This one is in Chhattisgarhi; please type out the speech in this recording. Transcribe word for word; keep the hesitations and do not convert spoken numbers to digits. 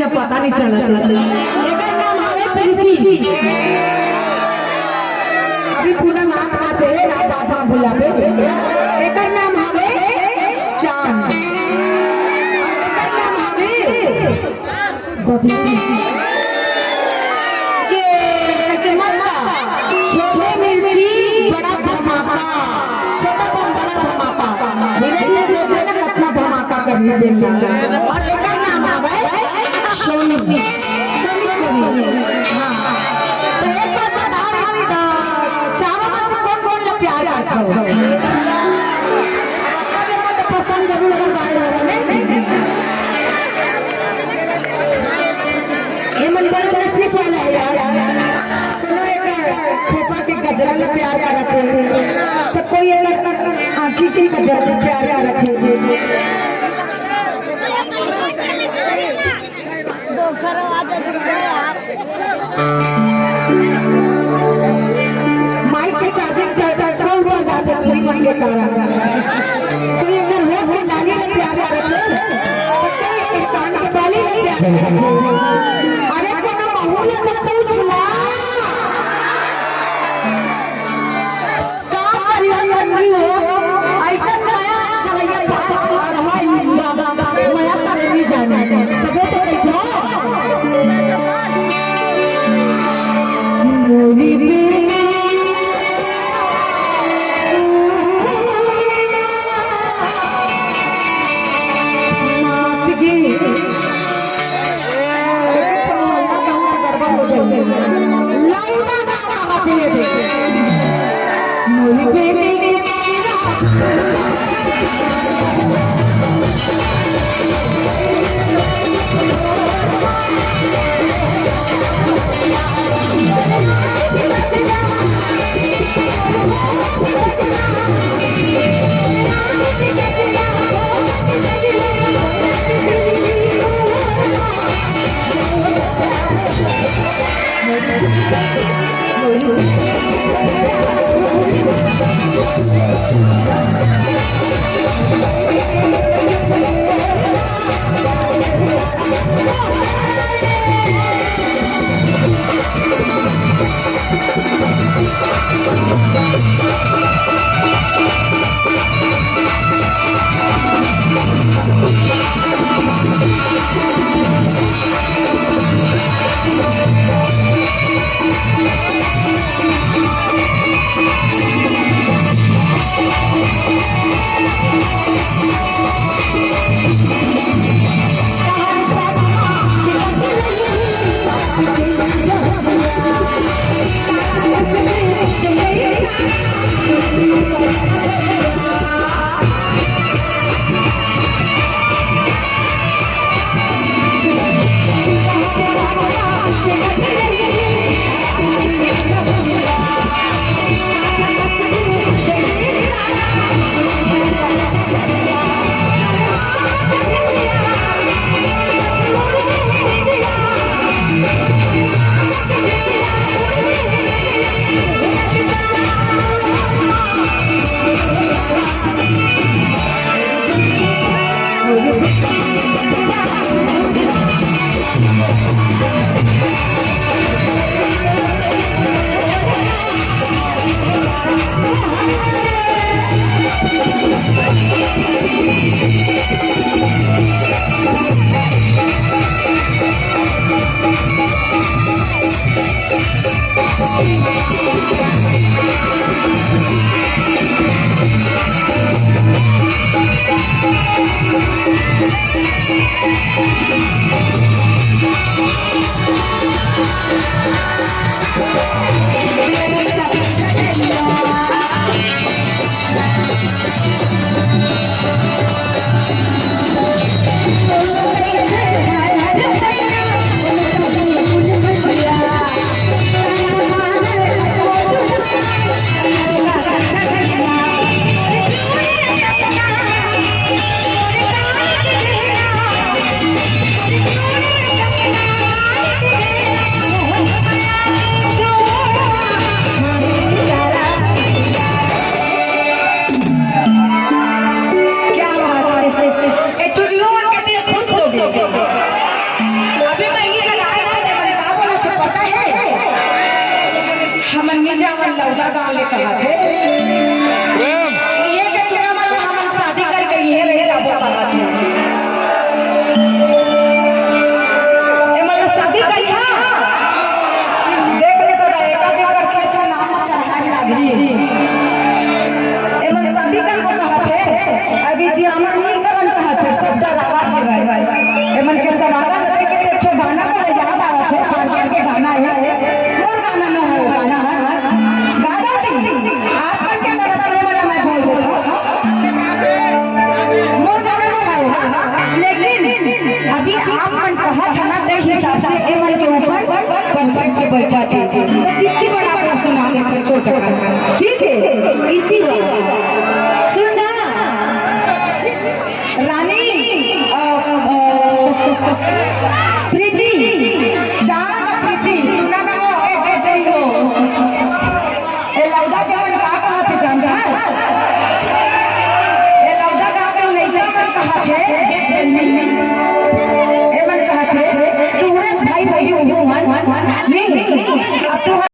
पता नहीं चलत। एकर नाम हवे प्रीति। अभी पूरा नाम ना चाहे, रात बात में भुला दे। एकर नाम हवे चांद। एकर नाम हवे बबली। ये, ये मत का। छोटे मिर्ची बड़ा धमाका, छोटा बम बड़ा धमाका। धीरे धीरे देखबे ना, कितना धमाका करही। और एकर नाम आवे सोनी, सोनी कवि। हाँ। तो एक बार बताओ, चारों में से कौन कौन ला प्यार करत हो? तो पसंद जरूर होगा, नहीं? ये मन बड़ा नसीब वाला है यार। कोनो एक खोपा के गजरा ला प्यार करत हे, तो कोई एक आँखी के गजरा ला प्यार करत हे। माइक के चार्जिंग कर, कर, कर, उतर जाते पूरी मन के कारण। कोई अगर होठ के लाली में प्यार करत हो, तो कोई एक कान के बाली में प्यार करत हो। अरे कोनो महू ला तो पूछ ला। का करी हम लंगी हो, ऐसा नया खलैया भाई, मया करे नहीं जाने। तबे तो देखो। हमन मिर्जापुर लौदा गांव ले कहत हे। ये के टूरा मन ला हमन शादी करके इहे रह जाबो कहत हे। ए मन ला शादी करिहा। देख ले तो दाई, एका के कर खेत ला नाम म चढ़ाए लागही। ए मन शादी करबो कहत हे। अभी जी हमन नहीं करन कहत हे, सब डरावत हे भाई। ए मन के सवाल देख के एक ठो गाना मोला याद आवत हे, मारवाड़ के गाना हे। मोर गाना न हो, गाना हे। दादा जी, आप मन के तरफ से मोला मैं बोल देता हूँ। मोर गाना न हो, लेकिन अभी आप मन कहत हे ना, ते हिसाब से ए मन के ऊपर परफेक्ट बैठा थे। तो कितनी बड़ा आप सुना देते छोटा गाना, ठीक है? इतनी बड़ा। सुनना। रानी, अ, अ, प्रीति, चांद प्रीति, सुना ना हो, ए, जय जय हो। ए, लौदा के मन का कहत हे जानत हस?